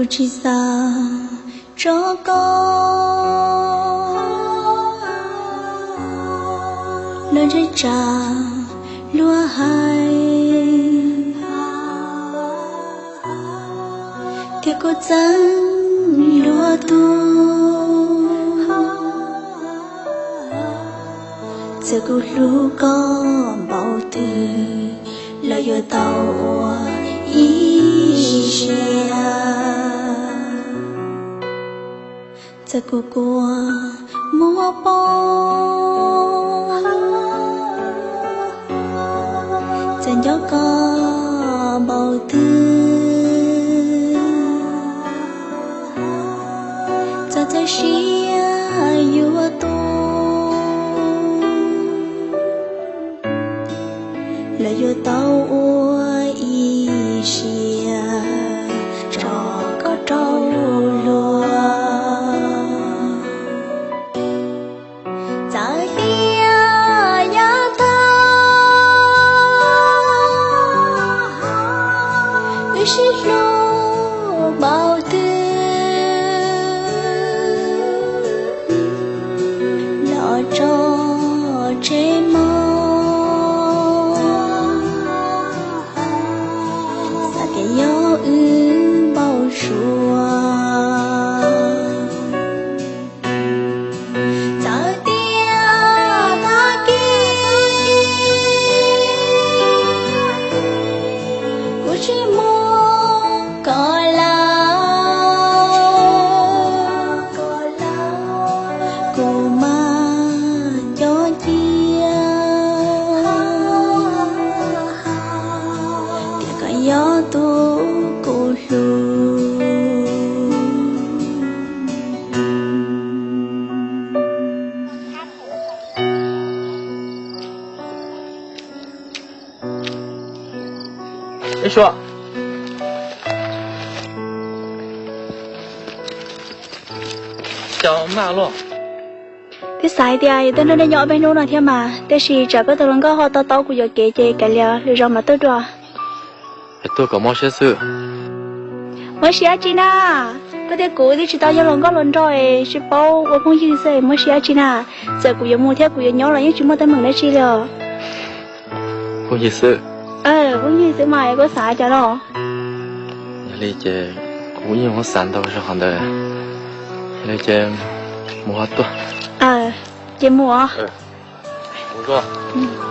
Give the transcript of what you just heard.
Kuv tsis xav tso koj los ntshe tsam luag hais, thiab kuv txeeb luag tus. Txawm kuv hlub koj npaum twg los yuav tau ua ib siab. Txawm kuv kua muag poob, txawm nco koj npaum twg, txawm txawj siab yuav tuag los yuav tau ua ib siab tso koj rau luag. Txawm tias yav tag wb sib hlub npaum twg los tso tseg mog, xav tias yog wb npau suav. Txawm tias tag kis kuv tsis muaj koj lawm, kuv mas nco cia tias koj yog tus kuv hlub. Ib suav, cov maj luaj. Twb xav hais tias yuav tuaj nrog nej nyob ob peb hnub no thiab mas, tiam sis tsam koj tus hluas nkauj ho to taub kuv yuam kev ces kav liam lwm zaus mam tuaj dua. Es tuaj kom mob siab xwb. Mob siab dab tsi na, koj thiab kuv twb tsis tau yog hluas nkauj hluas nraug es tsis paub ua phooj ywg xwb, mob siab dab tsi na. Txawm kuv yuav mus thiab kuv yuav nyob los yeej tsis muaj teeb meem dab tsi li os. Phooj ywg xwb. Phooj ywg xwb mas koj xav cas no? Yog li ces kuv yeej muab xav ntau zog qhov ntawd. Yog li ces mus ho tuaj. Ces mus os. Mus os.